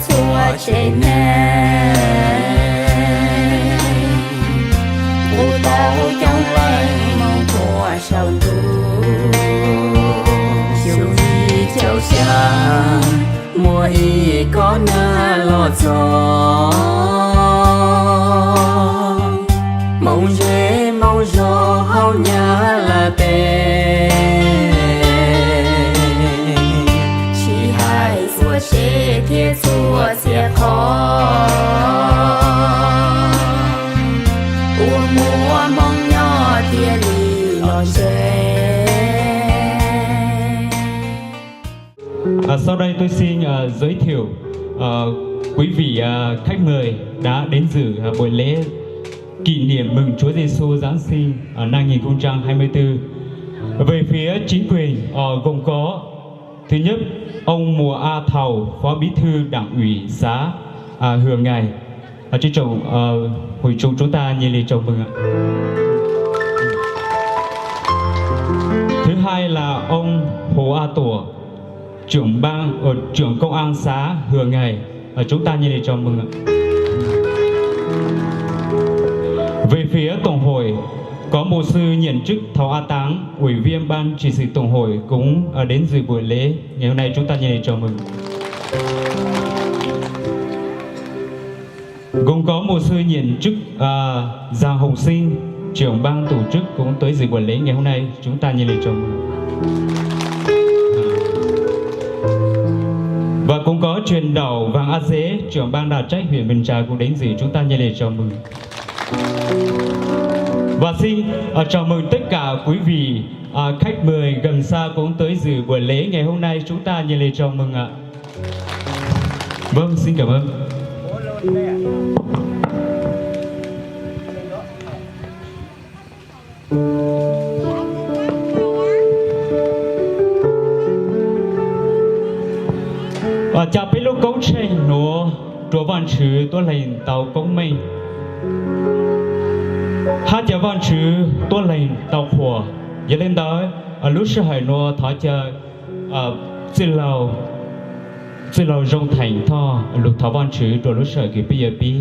txhua tsev neeg, kuv tau coob leej mus puag saum ntuj, xyoo yim caum xya muaj ib kob nag los txog, moo zej moo zos hauv Nyab Laj teb, tsis hais txhua tsev thiab txhua txhia qhov, ua muaj hmoo nyob thiaj li los ntse. À, sau đây tôi xin, à, giới thiệu, à, quý vị, à, khách mời đã đến dự, à, buổi lễ kỷ niệm mừng Chúa Giêsu Giáng sinh, à, năm hai nghìn không trăm hai mươi tư. Về phía chính quyền, ờ, gồm có thứ nhất, ông Mùa A Thầu, Phó Bí thư Đảng ủy xã, à, Hường Ngày. À, trân trọng, ờ, hội chúng chúng ta nhiệt liệt chào mừng ạ. Thứ hai là ông Hồ A Tuа, trưởng ban, ờ, trưởng công an xã Hường Ngày. Ờ, chúng ta nhiệt liệt chào mừng ạ. Về phía tổng hội, có mục sư nhiệm chức Thầu A Táng, ủy viên ban trị sự tổng hội cũng, ờ, đến dự buổi lễ. Ngày hôm nay chúng ta nhiệt liệt chào mừng. Gồm có mục sư nhiệm chức, à, Giàng Hồng Sinh, trưởng ban tổ chức cũng tới dự buổi lễ ngày hôm nay. Chúng ta nhiệt liệt chào mừng. Và cũng có truyền đạo Vàng A Dế, trưởng ban đạo trách huyện Mường Trà cũng đến dự. Chúng ta nhiệt liệt chào mừng. Và xin, à, chào mừng tất cả quý vị, à, khách mời gần xa cũng tới dự buổi lễ ngày hôm nay. Chúng ta nhiệt liệt chào mừng ạ. Vâng, xin cảm ơn. Ua cas peb lub koob tsheej nuav rua Vaajtswv tuab leeg tau koob meej, hab ca Vaajtswv tuab leeg tau qhuas. Yog le ntawd, lub sij hawm nuav thov ca txwj laug Zoo Theem Thoj lug thov Vaajtswv rua lub sij hawm kws peb yuav pib.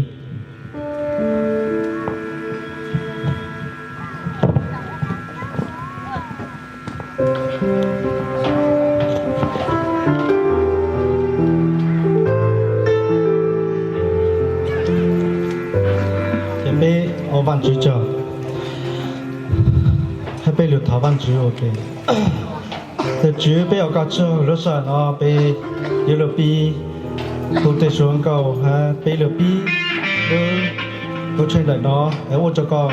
Ces peb ua Vaajtswv tsaug, hab peb lug thov Vaajtswv ua ke. Tus Tswv, peb ua koj tsaug lub sij hawm no peb yuav lug pib tug teg suav nkauj hab peb lug pib lub koob tsheej ntawm no es ua rua koj,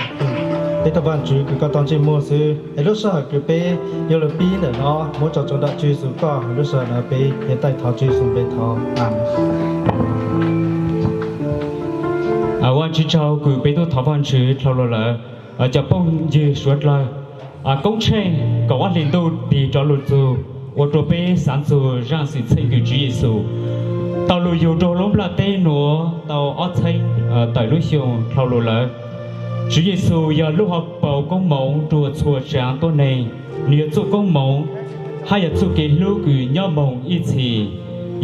peb tug Vaajtswv kws koj tau ntsej muag xwb. Es lub sij hawm kws peb yuav lug pib ntawm no muab tso rua ntawm Tswv Yexus koj, lub sij hawm no peb yuav taij thov Tswv Yexus npe thov, amees. Vaajtswv tsaug kws peb tub thov Vaajtswv dlhau lug lawm. Cov phooj ywg suav dlawg, koob tsheej kaum ob hlis ntuj tig rov lug txug ua rua peb xaav txug zaaj xwm txheej kws Tswv Yexus tau lug yug rua lub nplaj teb nuav tau ob txheeb tawm lub xyoo dlhau lug lawm. Tswv Yexus yog lub hauv paus koob moov rua txhua tsaav tuab neeg. Nwg yog txuj koob moov hab yog txuj kev hlub kws nyob moog ib txhis.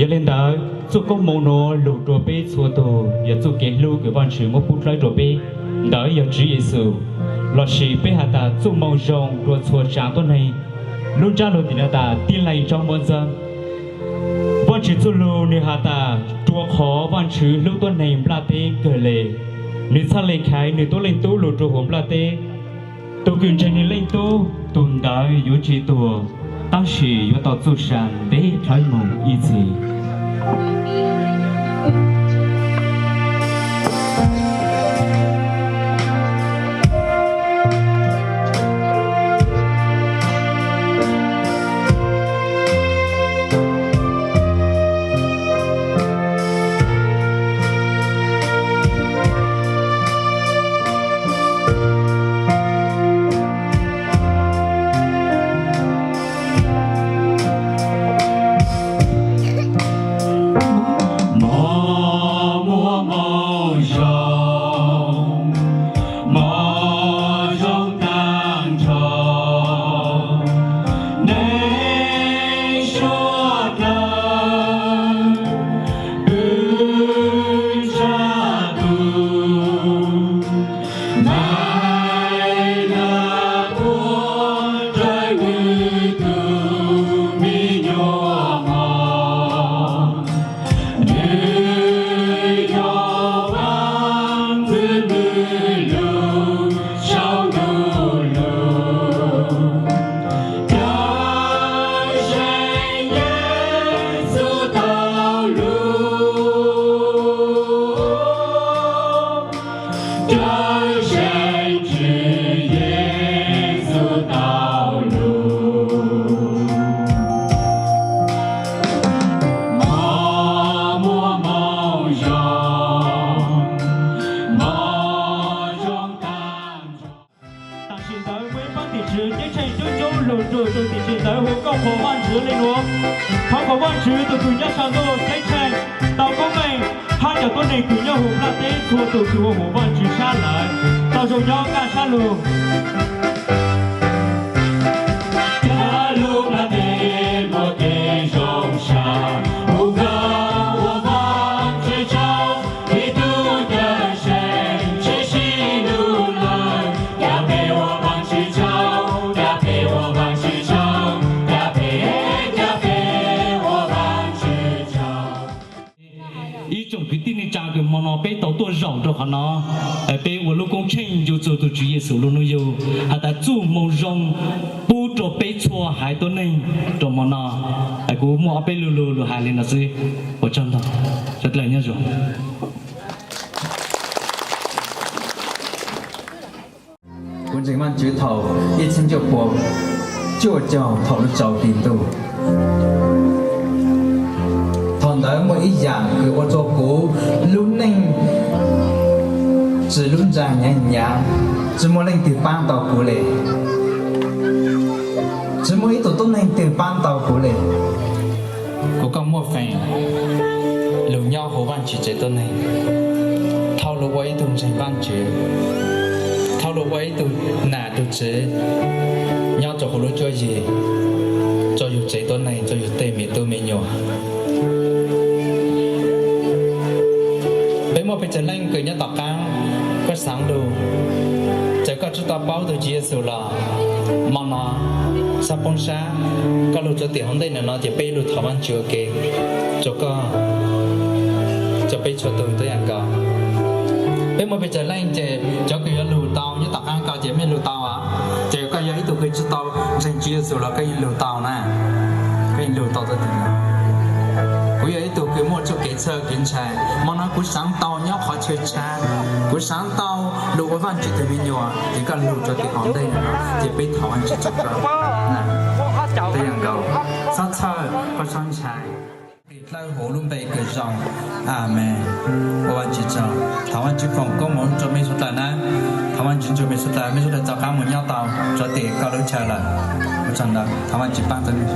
Yog le ntawd, txuj koob moov nuav lug rua peb txhua tug yog txuj kev hlub kws Vaajtswv muab pub dlawb rua peb, ntawd yog Tswv Yexus, lossis peb has tas txuj moo zoo rua txhua tsaav tuab neeg. Lub ntsab lug tim nuav tas tin lành cho muôn dân. Vaajtswv txuj lug nwg has tas rua qhov Vaajtswv hlub tuab neeg nplaj teb kawg le, nwg txhaj le khaiv nwg tuab Leej Tub lug rua huv nplaj teb. Tug kws ntseeg nwg Leej Tub, tug ntawd yuav tsi tuag, tab sis yuav tau txuj sa ntev dlhawv moog ib txhis. Tswv tus kws nyob saum ntuj ceeb tsheej, tau koob meej, hab cov tuab neeg kws nyob huv nplaj teb txhua tus kws ua huv Vaajtswv sab lawm, tau zoo nyob kaj sab lug. Cov lub nplaj teb muaj kev zoo sab, huv nkauj ua Vaajtswv tsaug, ib tug cawm seej tshwm sim lug lawm, ca peb ua Vaajtswv tsaug, ca peb ua Vaajtswv tsaug, ca peb, ca peb ua Vaajtswv tsaug. Ib tsoom kwv tij neej tsa kws hmo no peb tau tuaj zaum rau qhov no, peb ua lub koob tsheej ncu txug tug Tswv Yexus lub hnub yug has tas txuj moo zoo pub rua peb txhua haiv tuab neeg rua hmo no. Kuv muaj ob peb lug lug lug has le no xwb, ua tsaug ntau, sawv dlawg nyob zoo. Kuv ntseeg Vaajtswv thaum ib txhiab cuaj puas cuaj caug thaum lub tsaus hlis ntuj. Thaum ntawd muaj ib yaam kws ua rua kuv lub neej tsi lub ntsag hnyav hnyav, tsi muaj leej twg paab tau kuv le. Tsi muaj ib tug tuab neeg twg paab tau kuv le. Kuv koj muaj feem lug nyob huv Vaajtswv tsev tuab neeg. Thau lug ua ib tug ntseeg Vaajtswv, thau lug ua ib tug nam tug tswv nyob rua huv lub cuab yig, rua yug tsev tuab neeg, rua yug tej me tub me nyuam. Peb muaj pes tsawg leej kws nyob tom qaab, koj xaav lug, txawm koj tsi tau paub tug Tswv Yexus los, hmo no, xab poob sab, koj lug rua tim hauv ntej no ces peb lug thov Vaajtswv ua ke rua koj, rua peb txhua tug tuab yaam nkaus. Peb muaj pes tsawg leej ces cov kws yuav lug tau nyob tom qaab ko ces mej lug tau os. Ces koj yog ib tug kws tsi tau ntseeg Tswv Yexus los koj yeej lug tau na, koj yeej lug tau tuab tim no. Kuv yog ib tug kws muaj txuj kev txhawj kev ntshai, hmo no kuv xaav tau nyob qhov chaw tshav, kuv xaav tau lug ua Vaajtswv tug me nyuam, ces koj lug rua tim hauv ntej no, ces peb thov Vaajtswv txug koj. Tuab yaam nkaus, txhob txhawj, koj txhob ntshai. Dlawb huv lub npe kws zoo. Amees. Ua Vaajtswv tsaug. Thov Vaajtswv foom koob moov rua mej suav dlawg na. Thov Vaajtswv ntsug mej suav dlawg, mej suav dlawg rov qaab moog nyob tau rua tim koj lub chaw lawm. Ua tsaug ntau, thov Vaajtswv paab tau mej.